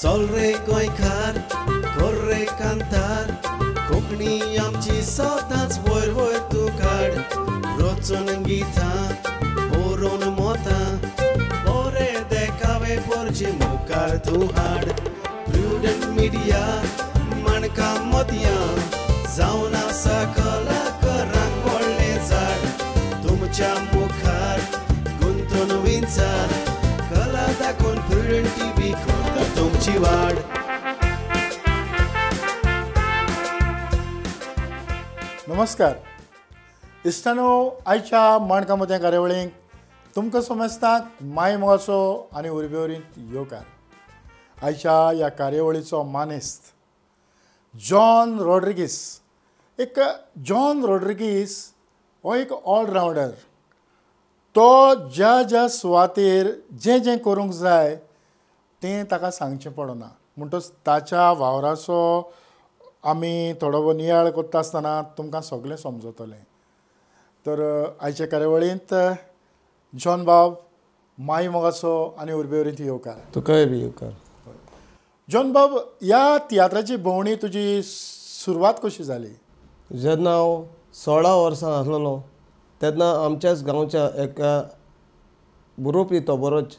चल रे गोंयकार कर रे कांतार कोंकणी आमची सदांच वयर वयर तूं काड रचून गितां बरोवन मोतां बरे देखावे पोरचे मुखार तूं हाड प्रुडंट मिडिया माणकां मोतयां जावन आसा कलाकारांक व्हडलें झाड तुमच्या मुखार गुंतून विंचार कला दाखोवन प्रुडंट टीव्ही करता तुमची वाड. नमस्कार इश्टानो, आयच्या माणकां मोतयां कार्यावळींक तुमकां समजताक माय मोगाचो आनी उर्बेवरींत येवकार. आयच्या ह्या कार्यावळीचो मानेस्त जॉन रॉड्रिगीस. एक जॉन रॉड्रिगीस हो एक ऑलरावंडर. तो ज्या ज्या सुवातेर जें जें करूंक जाय तें ताका सांगचें पडना, म्हणटच ताच्या वावराचो आमी थोडो भोव नियाळ करता आसतना तुमकां सगळें समजतलें. तर आयच्या कार्यावळींत जॉन बाब माय मोगाचो आनी उर्बेवरींत येवकार. तुकाय बी येवकार. जॉन बाब, ह्या तियात्राची भोंवणी तुजी सुरवात कशी जाली? जेन्ना हांव 16 वर्सां आसलेलो तेन्ना आमच्याच गांवच्या एका बरोवपी तो बरोच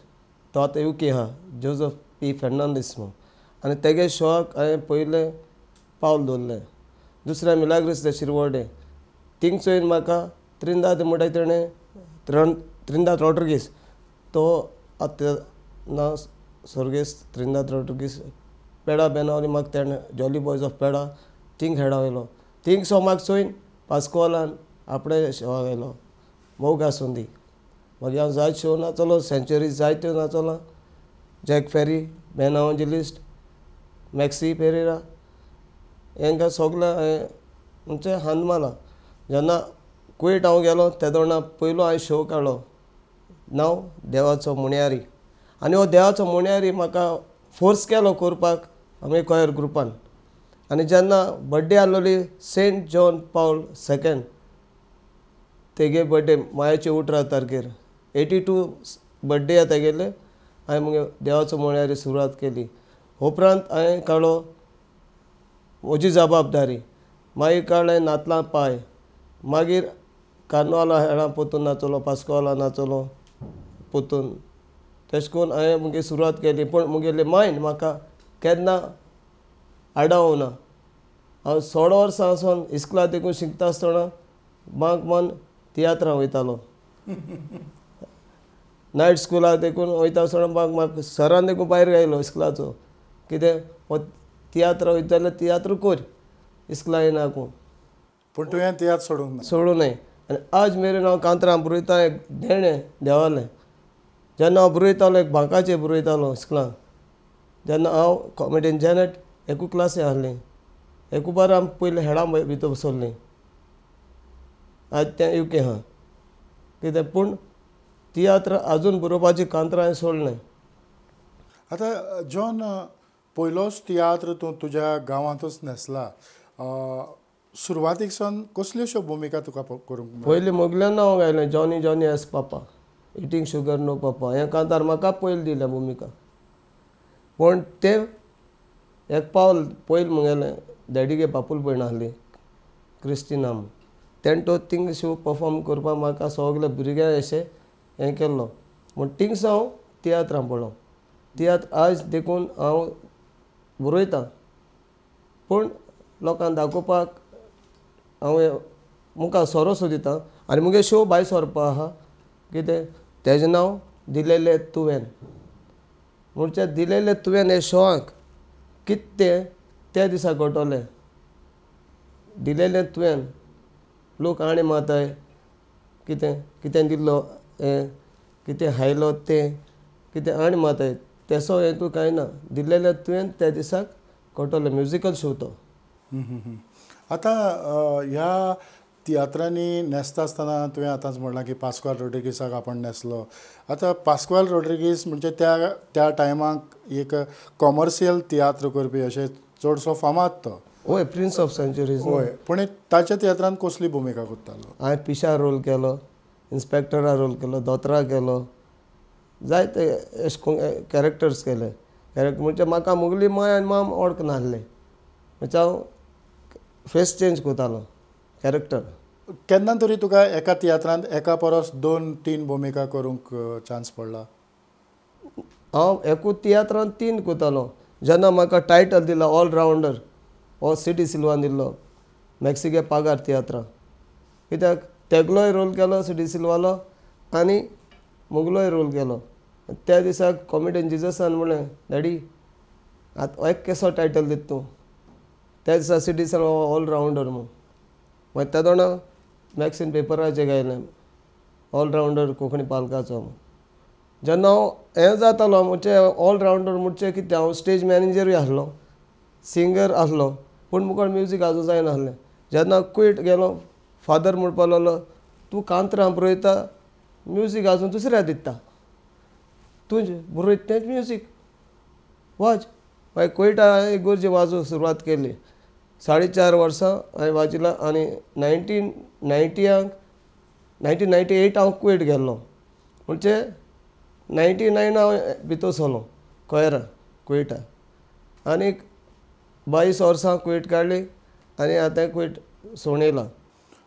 तो आतां युके आहा, जोजफ पी फेर्नांडीस म्हूण, आनी तेगे शोआक हांवें पयलें पावल दवरलें. दुसऱ्या मिलाग्रीस दे शिरवडे थिंग चोयन म्हाका त्रिंदाद म्हणटा तेणें त्रिंदाद रॉड्रिगीस तो आतां ना स्वर्गेस्त त्रिंदाद रॉड्रिगीस पेडा बेनावली म्हाका तेणें jolly boys of Pedda thing हेडा वयलो. थिंग सो म्हाका चोयन पास्कोलान आपणे शोआक आयलो मोग आसुंदी. मागीर हांव जायत शो नाचलो, सेंच्युरीज जायत्यो नाचलो, जॅक फेरी, बेन एवांजेलिस्ट, मॅक्सी पेरेरा हेंकां सगळें हांवें म्हणजे हात मारला. जेन्ना कुवेट हांव गेलो तेदोणा पयलो हांवें शो काडलो नांव देवाचो मुणयारी, आनी हो देवाचो मुणयारी म्हाका फोर्स केलो करपाक आमी कॉयर ग्रुपान. आनी जेन्ना बड्डे आसलोली सेंट जॉन पावल सेकेंड तेगे बड्डे मायाचे 18 तारखेर 82 बड्डे आहा तेगेले, हांवें मुगे देवाचो मुणयारी सुरवात केली. उपरांत हांवें काडलो म्हजी जबाबदारी, मागीर काडलें नातलां पांय, मागीर कार्नवाला हेळां पोतून नाचलो, पास्कोला नाचलो पोतून. तेश कोन्न हांवें मुगे सुरवात केली. पूण मुगेले मायंड म्हाका केन्ना आडावना. हांव 16 वर्सां आसून इस्कुला देखून शिकता आसतना म्हाका मन तियात्रां वयतालो. नायट स्कुलाक देखून वयता आसतना म्हाका सरान देखून भायर घायलो इस्कुलाचो, कितें हो तियात्र वयता जाल्यार तियात्र कर, इस्कुला येना कोण. पूण तुवें तियात्र सोडूंक ना? सोडूं न्हय. आनी आज मेरेन हांव कांतरां बरयता एक देणें देवालें. जेन्ना हांव बरयतालो एक बांकाचेर बरयतालो इस्कुलान, जेन्ना हांव कॉमेडियन जॅनेट एकू क्लासी आहली, एकू बार आमी पयलीं हेडां भितर बसवल्लीं. आज तें युके आहा कितें, पूण तियात्र आजून बरोवपाची कांतरां हांवें सोडलें. आतां जॉन, पयलोच तियात्र तूं तुज्या गांवांतूच न्हेसला, सुरवातीक सावन कसल्योश्यो भुमिका तुका करूंक? पयलीं मोगल्यान नांव गायलें Johnny Johnny yes papa, eating sugar no papa, हें कांतार म्हाका पयलीं दिलें भुमिका. पूण तें एक पावल पयलीं मुगेलें डॅडीगे बापूल भयण आहली क्रिस्टिना म्हूण, तेणें तो थिंग शो परफॉर्म करपाक म्हाका सगळे भुरग्यांक अशें हें केल्लो. म्हूण थिंगस हांव तियात्रां पडलो. तियात्र आज देखून हांव बरयतां, पूण लोकांक दाखोवपाक हांव मुखार सोरो सोदिता. आनी मुगे शो भायर सरपा आहा कितें तेजें नांव दिलेलें तुवें. म्हणजे दिलेलें तुवें हे शोआक कितें तें त्या दिसा घडटलें. दिलेलें तुवें लोक आणी मारताय कितें कितें दिल्लो हें, कितें हायलो तें, कितें आणी मारताय तेसो हें तूं कांय ना. दिलेलें तुवें त्या दिसाक कळटलें. म्युजिकल शो तो. आतां ह्या तियात्रांनी न्हेसता आसतना तुवें आतांच म्हणलां की पास्कोआल रॉड्रिगीसाक आपण न्हेसलो. आतां पास्कोआल रॉड्रिगीस म्हणजे त्या त्या टायमाक एक कॉमर्शियल तियात्र करपी अशें चडसो फामाद तो. हय, प्रिन्स ऑफ सेंच्युरीज. हय, पूण ताच्या तियात्रांत कसली भुमिका करतालो? हांवें पिशा रोल केलो, इन्स्पेक्टरा रोल केलो, दोतोरा केलो, जायते अशे कॅरेक्टर्स केले. कॅरेक्टर म्हणजे म्हाका मुगली माय आनी माम वळख नासले म्हणजे हांव फेस चेंज करतालो कॅरेक्टर. केन्ना तरी तुका एका तियात्रांत एका परस 2-3 भुमिका करूंक चान्स पडला? हांव एकूच तियात्रांत 3 करतालो. जेन्ना म्हाका टायटल दिलो ऑलरावंडर हो सिटी सिल्वान दिल्लो मेक्सिके पागार तियात्रां, कित्याक तेगलोय रोल केलो सिटी सिल्वालो आनी मुगलोय रोल केलो. त्या दिसाक कॉमेडियन जिजसान म्हणलें डॅडी आतां एक केसो टायटल दिता तूं. त्या दिसा सिटी सिल्वा ऑलरावंडर म्हूण मागीर तेदोणा मॅक्सीन पेपराचेर गायलें ऑलरावंडर कोंकणी पालकाचो. जेन्ना हांव हें जातालो म्हणजे ऑलरावंडर म्हणजे कितें हांव स्टेज मॅनेजरूय आसलो सिंगर आसलो पूण मुखार म्युजीक आजून जायनासलें. जेन्ना कुवेट गेलो फादर म्हणपाक लागलो तूं कांतरां बरयता म्युजीक आजून दुसऱ्या दिता तुजें बरयता तेंच म्युजीक वाज. मागीर कुवेटा हांवें इगोर्जी वाजोवंक सुरवात केली 4.5 वर्सां हांवें वाजयलां आनी 1990 1998 हांव कुवेट गेल्लो म्हणजे 99 हांव भितर सरलो कोयरा कुवेटा आनी 22 वर्सां कुवेट काडली आनी आतां कुवेट सोडयला.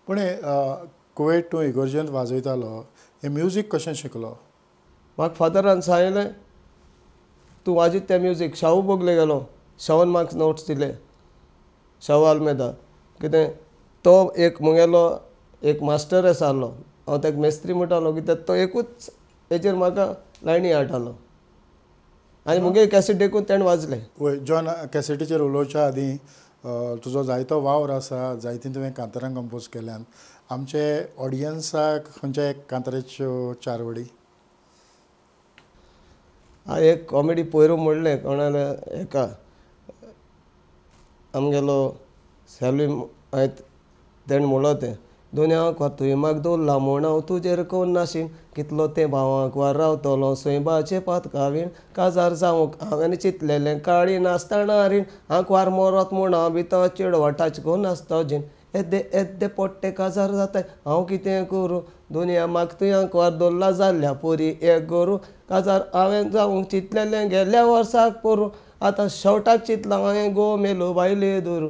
पूण कुवेट तूं इगोर्जेंत वाजयतालो हें म्युजीक कशें शिकलो? म्हाका फादरान सांगलें तूं वाजयता तें म्युजीक. शाहू बोगले गेलो शाहून म्हाका नोट्स दिले शाहू आल्मेदा कितें तो एक मुगेलो एक मास्टर आसलो हांव ताका मेस्त्री म्हणटालो कित्याक तो एकूच हेचेर म्हाका लायनी हाडटालो आनी मुगे कॅसेट देखून तेणें वाजलें. वय जॉन, कॅसेटीचेर उलोवच्या आदीं तुजो जायतो वावर आसा, जायतीं तुवें कांतारां कंपोज केल्यान, आमचे ऑडियन्साक खंयच्या एक कांताराच्यो 4 वडी? हांवें एक कॉमेडी पयर म्हणलें कोणाल्या एका आमगेलो सॅल्वी हांवें तेणें म्हणलो तें दोन्यांक वा तुवें म्हाका दवरला म्हूण हांव तुजेर कोन्न नाशीन कितलो तें भावांक वा रावतलो सैबाचे पातकावीण काजार जावंक हांवें चिंतलेलें काळी नासतना रीण आंकवार मरत म्हूण हांव भितर चेडवाटाच कोन्न नासता जीण येद्दे येद्दे पोट्टे काजार जाताय हांव कितें करूं दुनिया म्हाका तुवें आंकवार दवरला जाल्ल्या पोरी एक गोरू काजार हांवें जावंक चिंतलेलें गेल्ल्या वर्साक पोरूं आतां शेवटाक चिंतलां हांवें गो मेलो बायले धरूं.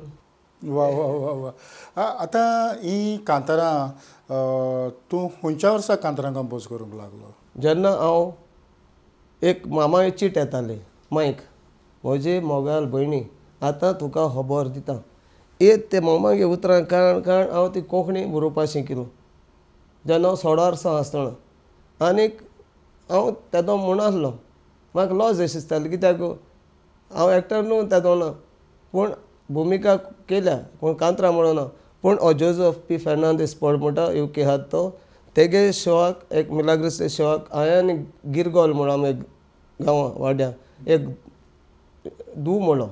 वा वा वा वा. आतां ही कांतारां तूं खंयच्या वर्सा कांतारां कंपोज करूंक लागलो? जेन्ना हांव एक मामा चीट येताली मायक म्हजी मोगाल भयणी आतां तुका खबर दिता एक ते मामागे उतरां कारण कारण हांव ती कोंकणी बरोवपाक शिकिल्लो जेन्ना हांव 16 वर्सां आसतना आनीक हांव तेदो म्हणनासलो म्हाका लॉज अशें दिसताली कित्याक हांव एक्टर न्हू तेदोना पूण भुमिका केल्या पूण कांतरां म्हणना. पूण हो जोजफ पी फेर्नांदीस पड म्हणटा you के आहा तो तेगे शोआक एक मिलाग्रिस शोआक हांवें आनी गिरगोल म्हूण आमी गांवां वाड्या एक दू म्हणलो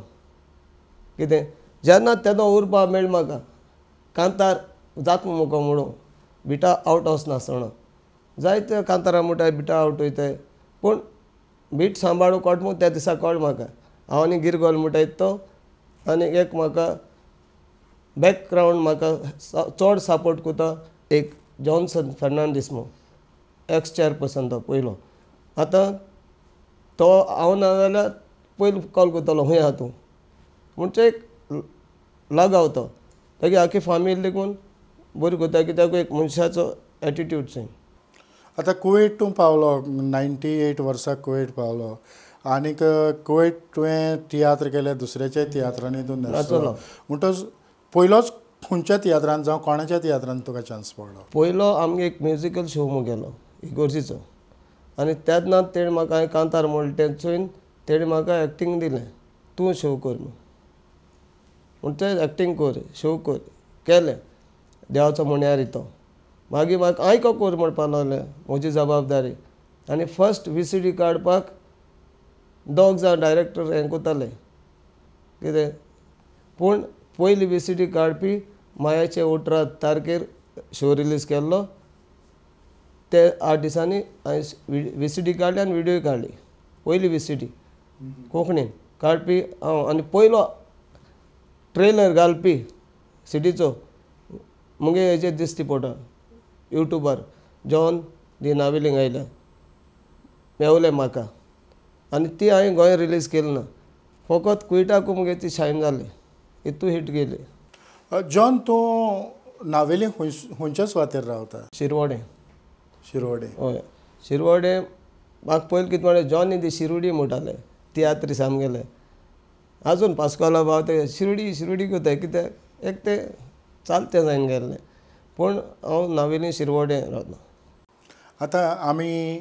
कितें जेन्ना तेदो उरपा मेळ्ळें म्हाका कांतार जाता मुको म्हणून बिटा आवट वचनासतना जायते कांतारां म्हणटाय बिटा आवट वयताय पूण बीट सांबाळूंक कोट म्हूण त्या दिसा कळ्ळें म्हाका हांव आनी गिरगोल म्हणटाय तो आनी एक म्हाका बॅकग्रावंड म्हाका चड सपोर्ट करता एक जॉन्सन फेर्नांडीस म्हूण एक्स चेअरपर्सन तो पयलो. आतां तो हांव ना जाल्यार पयलो कॉल करतलो खंय आहा तूं म्हणजे एक लगाव तो तागी आख्खी फामील देखून बरी करता कित्याक एक मनशाचो एटिट्यूड सेम. आतां कुवेट तूं पावलो 98 वर्साक कुवेट पावलो आनीक कुवेट तुवें तियात्र केले दुसऱ्याच्या तियात्रांनी तूं नाचलो म्हणटच पयलोच खंयच्या तियात्रान जावं कोणाच्या तियात्रान तुका चान्स पडलो? पयलो आमगे एक म्युजिकल शो म्हूण गेलो इगोर्जीचो आनी तेन्ना तेणें म्हाका हांवें कांतार म्हणलें तें चोयन तेणें म्हाका एक्टींग दिलें तूं शो कर म्हूण म्हणचे एक्टींग कर शो कर केलें देवाचो म्हणयार तो मागीर म्हाका आयको कर म्हणपाक लागलें म्हजी जबाबदारी आनी फर्स्ट VCD काडपाक दोग जाण डायरेक्टर हें करताले कितें पूण पयली VCD काडपी मायाचे 18 तारखेर शो रिलीज केल्लो ते 8 दिसांनी हांवें VCD काडली आनी विडियो काडली पयली VCD कोंकणीन काडपी हांव आनी पयलो ट्रेलर घालपी सिडीचो मुगे हेजेर दिसती पडटा युट्यूबार जॉन दी नावेलिंग आयल्या मेवलें म्हाका आनी ती हांवें गोंय रिलीज केली ना फकत कुयटाकू मुगे ती शायन जाली इतू हिट गेली. जॉन तूं नावेली खंयच्या सुवातेर रावता? शिरवडे. शिरवडे? हय शिरवडे. म्हाका पयलीं कितें म्हणलें जॉनी दी शिरोडी म्हणटाले तियात्रीस आमगेले आजून पास्कोला भाव ते शिरोडी शिरोडी कोताय कित्याक एक ते चालते जायन गेल्ले पूण हांव नावेली शिरवडे रावता. आतां आमी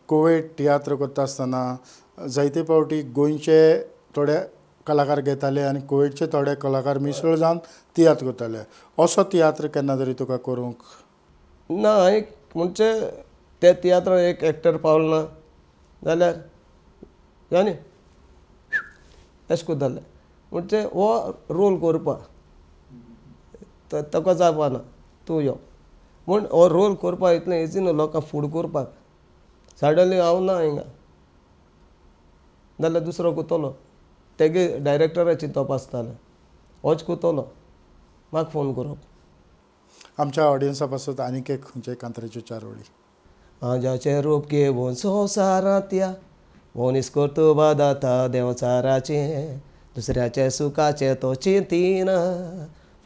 कोवेट तियात्र करता आसतना जायते फावटी गोंयचे थोडे कलाकार घेताले आनी कोवेटचे थोडे कलाकार मिसळ जावन तियात्र करताले. असो तियात्र केन्ना तरी तुका करूंक ना? एक म्हणजे त्या तियात्रान एक एक्टर पावलो ना जाल्यार जाणी अशें करताले म्हणजे हो रोल करपाक ताका जावपाना तूं यो म्हूण हो रोल करपाक इतलें इजी न्हू लोकांक फूड करपाक. सडनली हांव ना हिंगा जाल्यार दुसरो कोतलो तेगे डायरेक्टराची चिंतप आसतालें होच कोतलो म्हाका फोन करप. आमच्या ऑडियन्सा पासत आनीक एक खंयचे कांतराच्यो चार वळी. आजाचें रूप घेवन संवसारांत या मनीस कर्तुबा दाता देंवचाराचें दुसऱ्याचें सुखाचें तो चिंतिना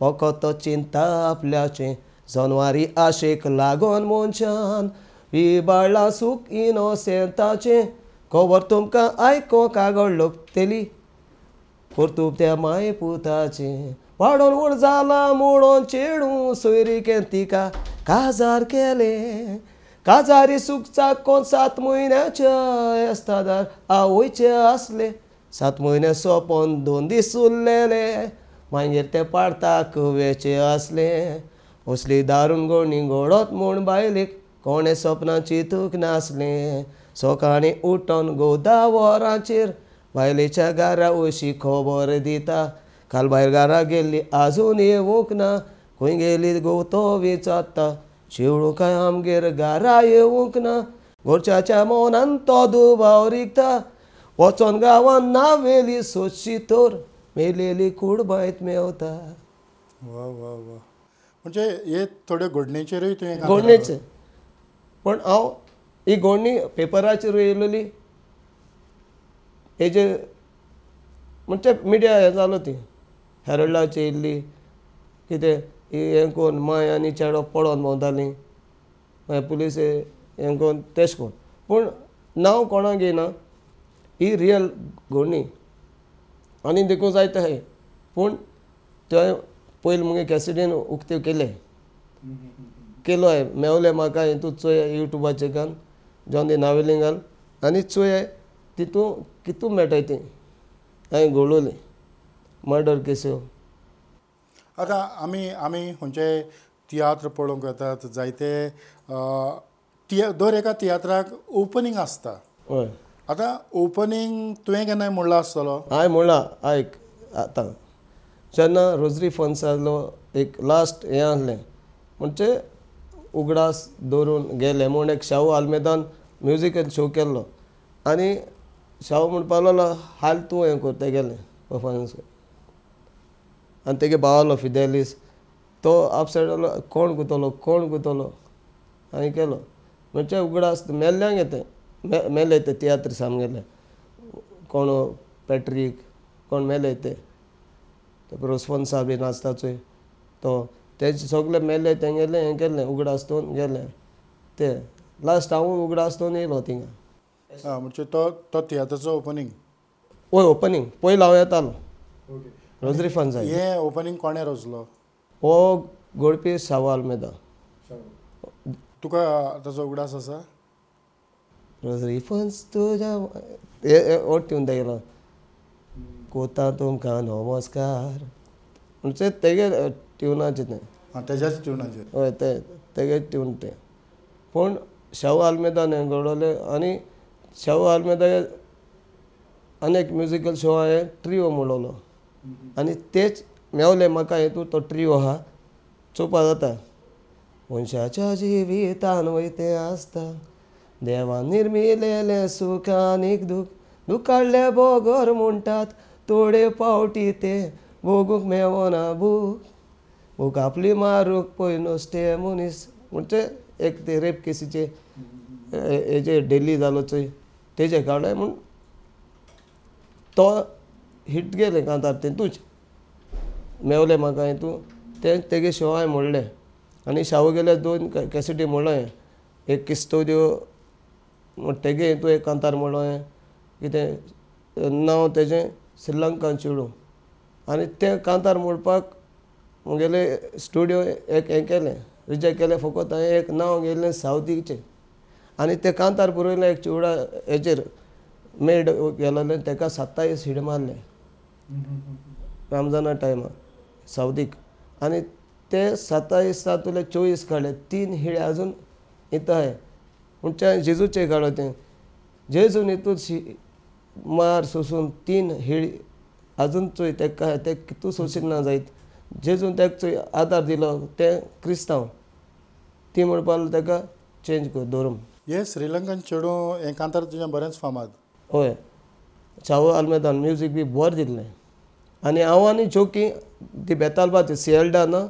फकत तो चिंता आपल्याचें जनवारी आशेक लागून मनशान विबाळ्ळां सूख इनोसेंताचें खबर तुमकां आयकोंक कागळ लोकतेली कर्तुब त्या माय पुताचें वाडोन व्हड जाला म्हणून चेडूं सोयरीकेन तिका काजार केलें काजारी सुकचाक कोण 7 म्हयन्याच्या एस्तादार आवयचे आसले 7 म्हयने सोंपोन 2 दीस उरलेले मागीर ते पाडताक वेचे आसले असली दारून गोणी घोडत म्हूण बायलेक कोणें सपनां चिंतूंक नासलें सकाळीं उठोन घोव 10 वरांचेर बायलेच्या घरा अशी खबर दिता काल भायर घरा गेल्ली आजून येवंक ना खंय गेली घोव तो विचारता चेडूं काय आमगेर घरा येवंक ना घरच्याच्या मनान तो दुबाव रिगता वचोन गांवान नावेली सोदशी तर मेलेली कूड बांयत मेवता. वा वा वा. म्हणजे हे थोड्यो घडणेचेरूय तुवें घडणेचेर पूण हांव ही घडणी पेपराचेर येयलेली हेजे म्हणजे मिडिया हें जालो ती हेरल्डाचेर येयल्ली कितें हें कोन्न माय आनी चेडो पळोवन भोंवतालीं मागीर पुलीस हें कोन्न तेश कोन्न पूण नांव कोणाक घेयना ही रियल घडणी आनी देखून जायते आहाय पूण ते पयलीं मुगे कॅसिटीन उक्त्यो केले केलो हांवें मेवले म्हाका हितू चोय युट्यूबाचेर घाल जॉन दी नावेली घाल आनी चोय तितू कितू मेळटाय ती हांवें घडोवली मर्डर केस्यो. आतां आमी आमी खंयचे तियात्र पळोवंक वतात जायते दर एका तियात्राक ओपनींग आसता. हय. आतां ओपनींग तुवें केन्नाय म्हणलां आसतलो? हांवें म्हणलां आयक आतां जेन्ना रोजरी फन्सालो एक लास्ट हें आसलें म्हणजे उगडास दवरून गेले म्हूण एक शाहू आल्मेदान म्युजिकल शो केल्लो आनी शाहू म्हणपाक लागलो हाल तूं हें कर तेगेलें परफॉर्मन्स आनी तेगे भावालो फिदेलीस तो अपसेट जालो कोण कोतलो कोण कोतलो हांवें केलो म्हणजे उगडास मेल्ल्यांक येते मेले ते तियात्रीस आमगेले कोण पॅट्रीक कोण मेले ते रोसफोन्सा बी नाचता चोय तो तेजे सगळे मेले तेंगेले हें केलें उगडास दवरून गेले ते लास्ट हांव उगडास दवरून येयलो थिंगा. म्हणजे तो तो तियात्राचो ओपनींग? हय ओपनींग पयलो हांव येतालो रोजरी फन्सा. हें ओपनींग कोणें रचलो? हो गोडपी शाहू आल्मेदा. तुका ताचो उगडास आसा? रोजरी फन्स तुज्या हो ट्यून तेगेलो कोता तुमकां नमस्कार म्हणजे तेगे ट्युनाचें तें तेज्याच ट्युनाचेर. हय ते तेगे ट्यून तें पूण शाहू आल्मेदान हें घडोवलें आनी शाहू आल्मेदा आनी एक म्युजिकल शो हांवें ट्रियो म्हणलो आनी तेच मेवले म्हाका हितून तो ट्रियो आहा चोवपा जाता. मनशाच्या जिवितान वयतें आसता देवान निर्मिलेलें सूख आनीक दूख दुखाडले बोगर म्हणटात थोडे फावटी ते भोगूंक मेवना भूक भूक आपली मारूंक पळय नुस्तें मनीस म्हणजे एक ते रेप केसीचे हेजे डेली जालो चोय तेजे काडलें म्हूण तो हिट गेलें कांतार तेतूच मेवलें म्हाका हितू तें तेगे शो हांवें म्हणलें आनी शावू गेले 2 कॅसेटी म्हणलो हांवें एक किस्तोद्यो तेगे हितू एक कांतार म्हणलो हांवें कितें नांव तेजें श्रीलंकान चेडूं आनी तें कांतार म्हणपाक म्हगेले स्टुडियो एक हें केलें रिजेक्ट केलें फकत हांवें एक नांव घेयलें सावदीचें आनी तें कांतार बरयलें एक चिवडा हेचेर मेड गेलोलें तेका 27 हिड मारले रमजाना टायमार सावदीक आनी ते 27 तातूंतले 24 काडले 3 हिडे अजून इथं आहे म्हणजे जेजूचे काडलो तें जेजून हितून मार सोसून 3 हिड अजून चोय तेका ते कितू सोसीक ना जायत जेजून तेका चोय आदार दिलो ते क्रिस्तांव ती म्हणपाक तेका चेंज कर धर्म. हे श्रीलंकन चेडूं हें कांतार तुजें बरेंच फामाद. हय शावू आल्मेदान म्युजीक बी बरें दिल्लें आनी हांव आनी जोकी ती बेतालबा सियल्डा ना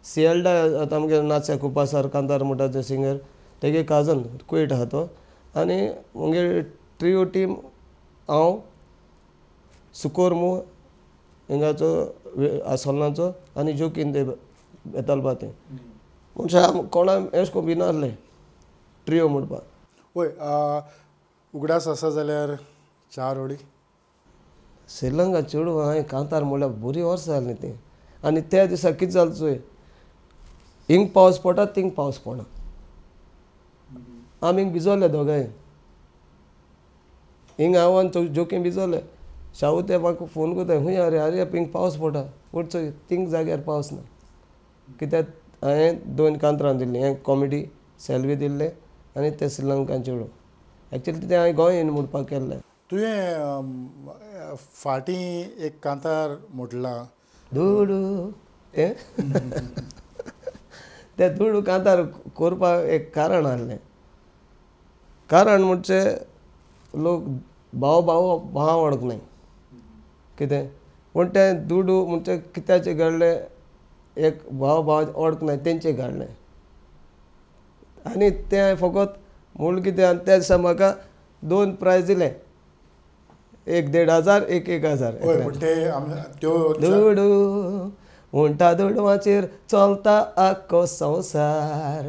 सियल्डा आतां आमगे नाच्या कुपासार कांतार म्हणटा ते सिंगर तेगे काजन कुवेट आहा तो आनी मुगे ट्रियो टीम हांव सुकोरमू हिंगाचो आसोलनाचो आनी जोकीन ते बेतालबा तें म्हणजे कोणा एश कोन्न भिनासलें ट्रियो म्हणपाक. वय उगडास आसा जाल्यार 4 ओडी श्रीलंका चेडूं हांवें कांतार म्हणल्यार बरी वर्सां जालीं तीं आनी त्या दिसा कितें जालें चोय हिंग पावस पडटा थिंग पावस पडना आमी हिंग भिजोले दोगांय हिंग हांव आनी जोकी भिजोले शावू ते म्हाका फोन करता खूंय अरे अरे हिंग पावस पडटा पूण चोय थिंग जाग्यार पावस ना कित्याक हांवें 2 कांतरां दिल्लीं एक कॉमेडी सेल्वी दिल्लें आनी तें श्रीलंकान चेडूं एक्चुअली तें हांवें गोंय म्हणपाक केल्लें. तुवें फाटीं एक कांतार म्हटलां दुडू तें तें दुडू कांतार करपाक एक कारण आहलें कारण म्हणजे लोक भाव भाव भाव वळखनाय कितें पूण तें दुडू म्हणजे कित्याचें घडलें एक भाव भाव वळखनाय तेंचें घडलें आनी तें फकत म्हूण कितें आनी त्या दिसा म्हाका 2 प्रायज दिले 1 1,500 1 1,000. दुडू म्हणटा दुडवाचेर चलता आख्खो संवसार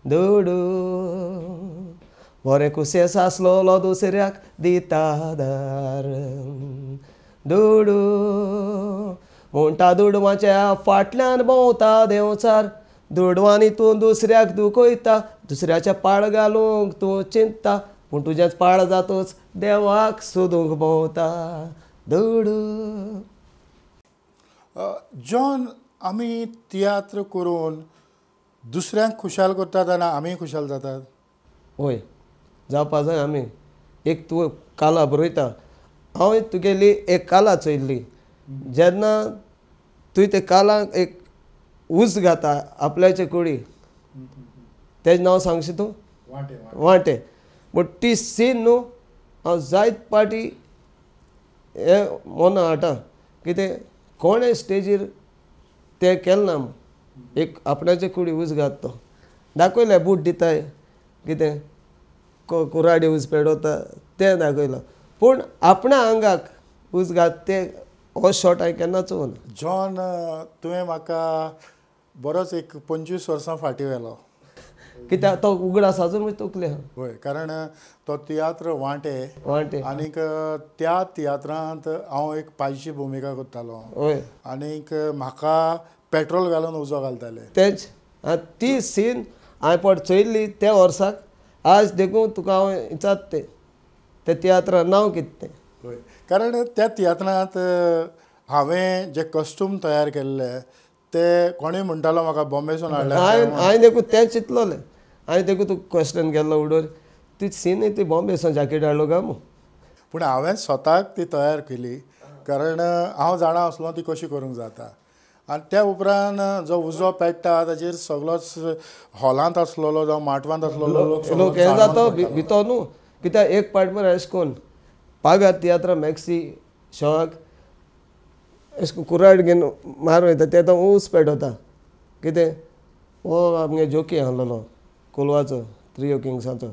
दुडू बरें कुसेस आसलोलो दुसऱ्याक दिता आदार दुडू म्हणटा दुडवाच्या फाटल्यान भोंवता देंवचार दुडवांनी तूं दुसऱ्याक दुखयता दुसऱ्याच्या पाळ घालूंक तूं चिंतता पूण तुजेंच पाळ जातूच देवाक सोदूंक भोंवता दुडू. जॉन आमी तियात्र करून दुसऱ्यांक खुशाल करतात आनी आमी खुशाल जातात. हय जावपा जाय आमी एक तूं काला बरयता हांव तुगेली एक काला चोयल्ली जेन्ना तुवें ते कालाक एक ऊस घाता आपल्याचे कुडी तेजें नांव सांगशी तूं वांटे बट ती सीन न्हू हांव जायत पाटी हें मना हाडटा कितें कोणें स्टेजीर तें केलें ना एक आपणाचे कुडी ऊस घात तो दाखयलें बूट दिताय कितें कुराडी ऊस पेडवता तें दाखयलां पूण आपणा आंगाक ऊस घात तें हो शॉट हांवें केन्ना चोवना. जॉन तुवें म्हाका बरोच एक 25 वर्सां फाटीं व्हेलो कित्याक तो उगडास आजून मागीर तकले. हय कारण तो तियात्र वांटे वांटे आनीक त्या तियात्रांत हांव एक पायशी भुमिका करतालो. हय आनीक म्हाका पेट्रोल घालून उजो घालताले तेंच. ती सीन हांवें पट चोयल्ली त्या वर्साक आज देखून तुका हांव विचारता तें त्या तियात्रा नांव कितें तें. हय कारण त्या तियात्रांत हांवें जे कॉस्ट्यूम तयार केल्ले ते कोणूय म्हणटालो म्हाका बॉम्बेसून हाडले. हांवें देखून तें चिंतलोलें हांवें देखून तूं क्वेश्चन केल्लो उडोवन ती सीन ती बॉम्बेसून जॅकेट हाडलो काय मू. पूण हांवें स्वताक ती तयार केली कारण हांव जाणा आसलो ती कशी करूंक जाता. आनी त्या उपरांत जो उजो पेट्टा ताजेर सगळोच हॉलांत आसलेलो जावं माटवांत आसलेलो लोक हें जाता भितर न्हू कित्याक एक पार्ट मरे अशें कोन्न पागार तियात्रा मॅक्सी शॉक अशें कुराड घेवन मारून वयता ते तो ऊस पेटवता कितें हो आमगे जोकी आसलेलो कोलवाचो त्रियो किंग्साचो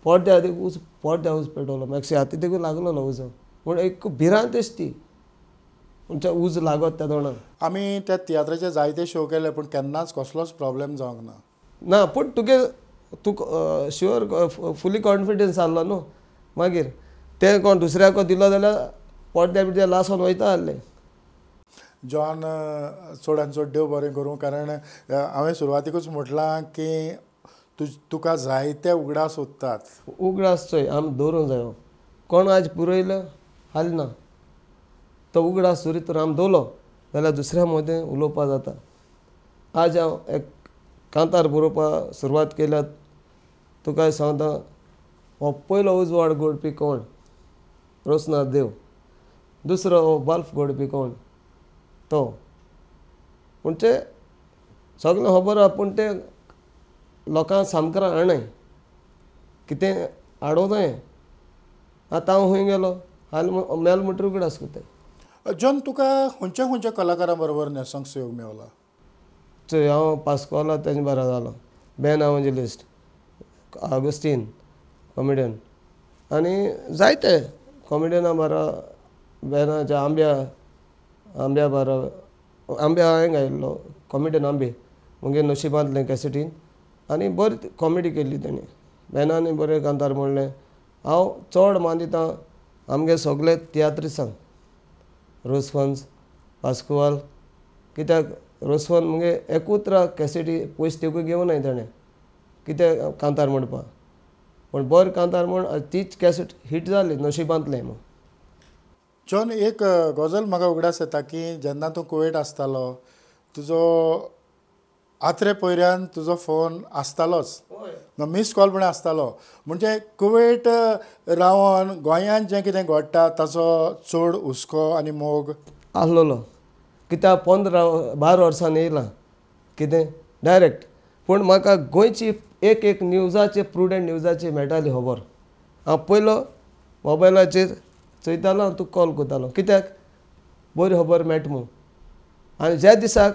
पड्ड्या उजो पड्ड्या उजो पेटवलो मागीर हाती देखून लागलोलो उजो पूण एक भिरांत ती म्हणजे उजो लागत त्या दोणाक. आमी त्या तियात्राचे जायते शो केले पूण केन्नाच कसलोच प्रॉब्लेम जावंक ना. ना पूण तुगे तुका शुअर फुली कॉन्फिडन्स आहलो न्हू मागीर तें कोण दुसऱ्याक दिलो जाल्यार पड्ड्या बिड्ड्या लासून वयता आहले. जॉन चडान चड देव बरें करूं कारण हांवें सुरवातीकूच म्हटलां की तुका जायते उगडास उरतात. उगडास चोय आमी दवरूंक जायो कोण आज पुरयलो हाल ना तो उगडास सुरी तर आमी दवरलो जाल्यार दुसऱ्या मदें उलोवपा जाता. आज हांव एक कांतार बरोवपाक सुरवात केल्या तुका सांगता हो पयलो उजवाड घडपी कोण रोसना देव दुसरो हो बल्फ घडपी कोण तो पूण ते सगळें खबर आहा पूण ते लोकांक सामकारा हाडनाय कितें हाडूं जाय. आतां हांव खंय गेलो हाल मेल म्हणटकीर उगडास करताय. जॉन तुका खंयच्या खंयच्या कलाकारां बरोबर न्हेसोंक सहयोग मेवला? चोय हांव पास्कोला तेंचे बारा जालो बेन एवांजेलिस्ट आगुस्तीन कॉमेडियन आनी जायते कॉमेडियना बारा बेनाच्या आंब्या आंब्या बारा आंब्या हांवें गायिल्लो कॉमेडियन आंबे मुगे नशिबांतलें कॅसेटीन आनी बरी कॉमेडी केल्ली तेणें बेनानी बरें कांतार म्हणलें. हांव चड मान दिता आमगे सगळे तियात्रिसांक रोजफन्स पास्कुआल कित्याक रोजफन मुगे एकूत्र कॅसेटी पयशे तेकूय घेवनाय तेणें कित्याक कांतार म्हणपाक पूण बरें कांतार म्हण तीच कॅसेट हिट जाली नशिबांतलें. म्हूण जॉन एक गजल म्हाका उगडास येता की जेन्ना तूं कुवेट आसतालो तुजो आत्रे पयऱ्यान तुजो फोन आसतालोच मिस कॉल पण आसतालो म्हणजे कुवेट रावन गोंयांत जें कितें घडटा ताचो चड हुस्को आनी मोग आसलेलो कित्याक 15-12 वर्सांनी येयलां कितें डायरेक्ट पूण म्हाका गोंयची एक एक न्यूजाचे प्रुडंट न्यूजाची मेळटाली खबर. हांव पयलो मोबायलाचेर चोयतालो आनी तुका कॉल करतालो कित्याक बरी खबर मेळटा म्हूण. आनी ज्या दिसाक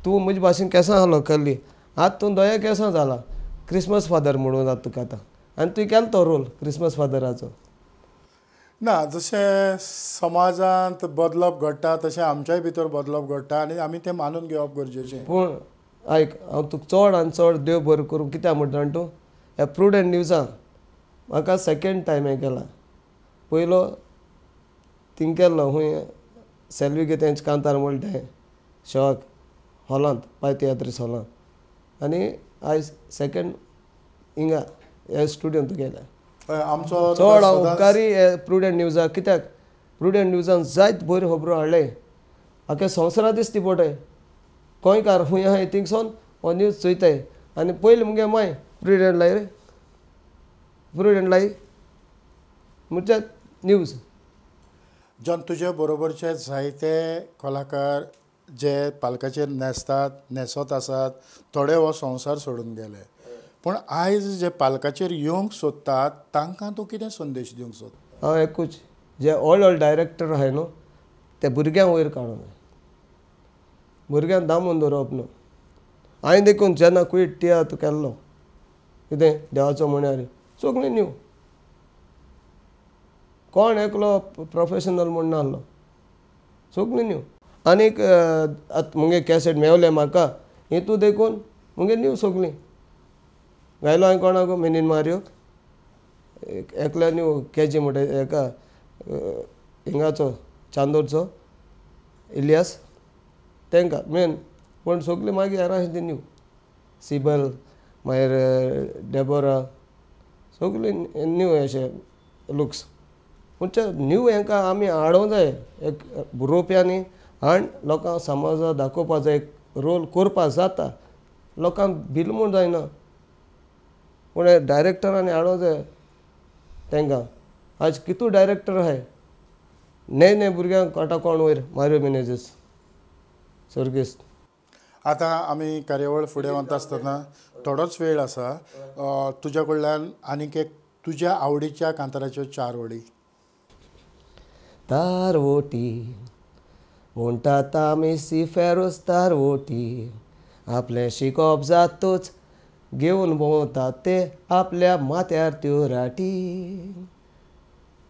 तूं म्हजे भाशेन केंसां आहलो कर्ली आतां तूं दोया केंसां जाला क्रिसमस फादर म्हणून जाता तुका आतां आनी तुवें केलो तो रोल क्रिसमस फादराचो. ना जशें समाजांत बदलप घडटा तशें आमच्याय भितर बदलप घडटा आनी आमी तें मानून घेवप गरजेचें. पूण आयक हांव तुका चड आनी चड देव बरें करूं कित्याक म्हणटा तूं ह्या प्रुडंट न्यूजान म्हाका सेकेंड टायम हें केलां. पयलो थिंग केल्लो खूंय सेल्वी तेंचे कांतार म्हणटा तें शॉक हॉलांत पाय तियात्रीस हॉलांत आनी आयज सेकेंड हिंगा ह्या स्टुडियोन तुगेल्या. आमचो चड हांव उपकारी प्रुडंट न्यूजाक कित्याक प्रुडंट न्यूजान जायत बऱ्यो खबरो हाडले आख्या संवसारांत दिसती पडटाय गोंयकार खूंय आहाय थिंगसोन हो न्यूज चोयताय आनी पयलीं मुगे माय प्रुडंट लाय रे प्रुडंट लाय म्हणजे न्यूज. जॉन तुजे बरोबरचे जायते कलाकार जे पालकाचेर न्हेसतात न्हेसत आसात थोडे हो संवसार सोडून गेले पूण आयज जे पालकाचेर येवंक सोदतात तांकां तूं कितें संदेश दिवंक सोदता? हांव एकूच जे ऑल ऑल डायरेक्टर आहाय न्हू ते भुरग्यांक वयर काडूंक जाय भुरग्यांक दामून दवरप न्हू. हांवें देखून जेन्ना क्वीट तियात्र केल्लो कितें देवाचो म्हण्यार सगळीं न्यू कोण एकलो प्रोफेशनल म्हूण नासलो सगळीं न्यू. आनीक आतां मुगे कॅसेट मेवले म्हाका हितू देखून मुगे न्यू सगळीं गायलो हांवें कोणाक मिनीन मारियोक एकल्या न्यू केजी म्हणटा एका हिंगाचो चांदोरचो इलियास तांकां मेन पूण सगळीं मागीर हेरां ती न्यू सिबल मागीर डेबोरा सगळीं न्यू अशे लुक्स. पूण ते न्यू हेंकां आमी हाडूंक जाय एक बरोवप्यांनी आनी लोकांक समाजा दाखोवपा जाय एक रोल करपा जाता लोकांक भिल म्हूण जायना पूण डायरेक्टरांनी हाडूंक जाय तांकां. आज कितू डायरेक्टर आहाय न्हय न्हय भुरग्यांक काटा कोण वयर मारियो मिनेजीस सर्गेस्त. आतां आमी कार्यावळ फुडें वता आसतना थोडोच वेळ आसा तुज्या कडल्यान आनीक एक तुज्या आवडीच्या कांताराच्यो चार वळी. तारवोटी म्हणटात आमी सिफेरोस तारवोटी आपलें शिकोप जातूच घेवन भोंवतात ते आपल्या माथ्यार त्यो राटी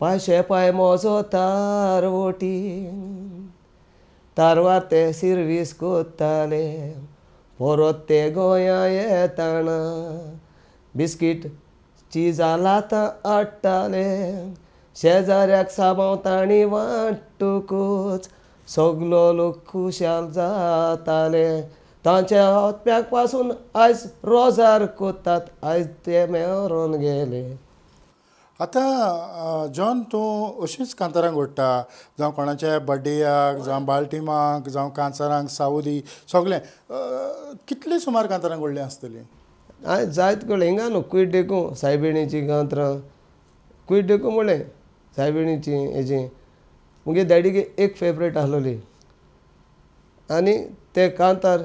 पांयशे पांय म्हजो तारवटी तारवार ते सिर्वीस कोत्ताले परत ते गोंया येताना बिस्कीट चिजां लातां हाडटाले शेजाऱ्याक साबांव तांणी वांटूकच सगलो लोक खुशाल जाताले तांच्या हत्प्याक पासून आयज रोजार कोत्तात आयज ते मेरोन गेले. आतां जॉन तूं अशींच कांतारां घडटा जावं कोणाच्या बड्डेयाक जावं बालटिमाक जावं कांचारांक सावदी सगळें कितली सुमार कांतारां घडलीं आसतलीं? हांवें जायत घडलें हिंगा न्हू कुयट देखूं सायबिणीचीं कांतरां कुयट देखूं म्हणलें सायबिणीची हेजी मुगे डॅडीगे एक फेवरेट आसलोली आनी ते कांतार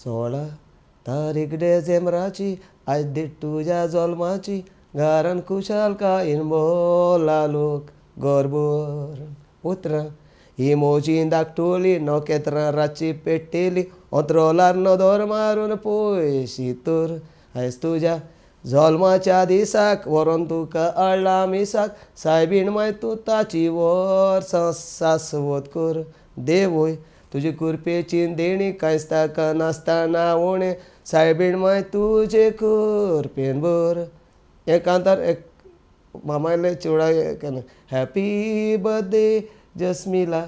16 तारीख डिसेंबराची आयज दीट तुज्या जल्माची घरान खुशालकायेन भोला लोक घरभर उतरां ही मोजी धाकटुली नखेत्रां रातची पेट्टेली अंत्रोलार नदर मारून पयशी तर आयज तुज्या जल्माच्या दिसाक व्हरोन तुका हाडला मिसाक सायबीण माय तूं ताची वर्सां सासवत कर देवय तुजी कृपेची देणी कांयच ताका नासतना उणें सायबीण माय तुजे कृपेन भर. हें कांतार एक मामायले चिवडा हॅपी बर्थडे जस्मिला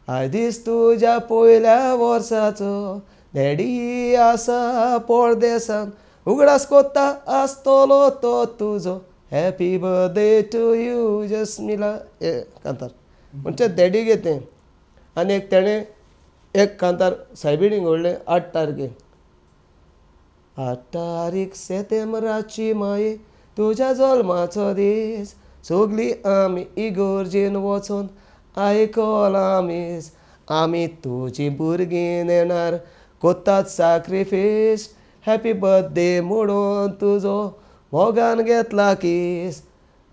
आयज दीस तुज्या पयल्या वर्साचो डॅडी आसा परदेसान उगडास कोत्ता आसतलो तो तुजो happy birthday to you Jasmila. हें कांतार म्हणजे डॅडी गे तें. आनी एक तेणें एक कांतार सायबिणीक व्हडलें 8 तारखेक 8 तारीख सेतेंबराची माये तुज्या जल्माचो दीस सगळीं आमी इगोर्जेन वचोन आयकलां मीस आमी तुजी भुरगीं नेणार कोत्तात साक्रिफीस हॅपी बर्थडे म्हणून तुजो मोगान घेतला कीस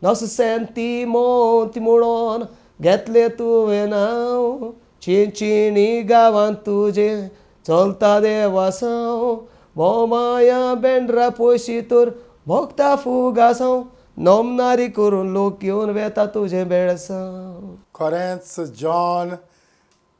नोसेंती मोती म्हणून घेतलें तुवें नांव चिंचिणी गांवांत तुजें चलता देवासांव भोमाया बेंड्रा पयशी तर भोगता फुगासांव नोमनारी करून लोक येवन वेता तुजें बेळसांव. खरेंच जॉन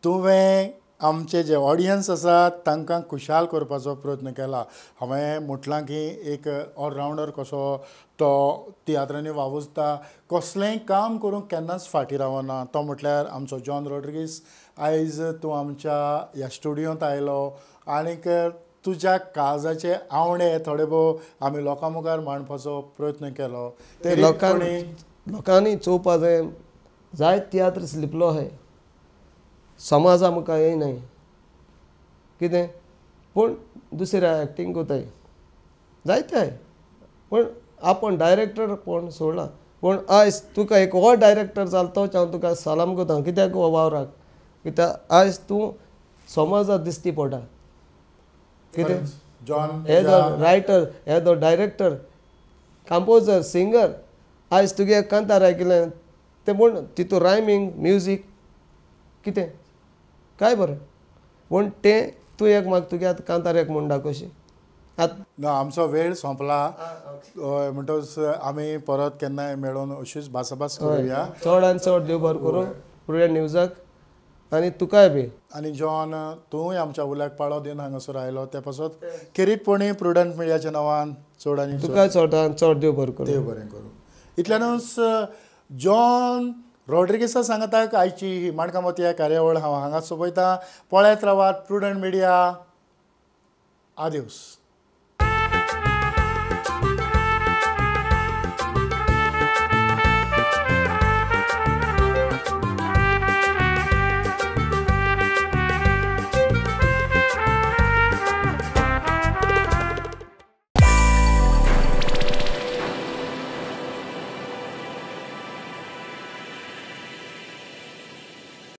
तुवें आमचे जे ऑडियन्स आसात तांकां खुशाल करपाचो प्रयत्न केला. हांवें म्हटलां की एक ऑलरावंडर कसो तो तियात्रांनी वावुरता, कसलेंय काम करूंक केन्नाच फाटीं रावना, तो म्हटल्यार आमचो जॉन रॉड्रिगीस. आयज तूं आमच्या ह्या स्टुडियोंत आयलो आनीक तुज्या काळजाचे आवणे थोडे भोव आमी लोकां मुखार मांडपाचो प्रयत्न केलो. ते लोकांनी चोवपा जाय जायत तियात्र लिपलो आहाय समाजा मुखार येयनाय कितें पूण दुसऱ्या एक्टींग कोताय जायते आहाय पूण आपूण डायरेक्टर पूण सोडला पूण आयज तुका एक हो डायरेक्टर जालो तोच हांव तुका सलाम कोता कित्याक हो वावराक कित्याक आयज तूं समाजाक दिश्टी पडटा कितें John as a writer as a director composer singer आयज तुगे कांतार आयकिलें तें पूण तितून रायमींग म्युजीक कितें काय बरें पूण तें तूं एक म्हाका तुगे आतां कांतार एक म्हूण दाखोवशी आतां ना आमचो वेळ सोंपला. हय म्हणटकच आमी परत केन्नाय मेळून अशीच भासाभास करुया. चड आनी चड देव बरें करूं प्रुडंट न्यूजाक आनी तुकाय बी. आनी जॉन तूंय आमच्या उल्याक पाळो दिवन हांगासर आयलो ते पासत खेरीतपणी प्रुडंट मिडियाच्या नांवान चड आनी तुकाय चड आनी चड देव बरें करूं. देव बरें करूं. इतल्यानूच जॉन रॉड्रिगीसा सांगताक आयची ही माणकां मोतया कार्यावळ हांव हांगा सोंपयतां. पळयत रावात प्रुडंट मिडिया. आदिवस.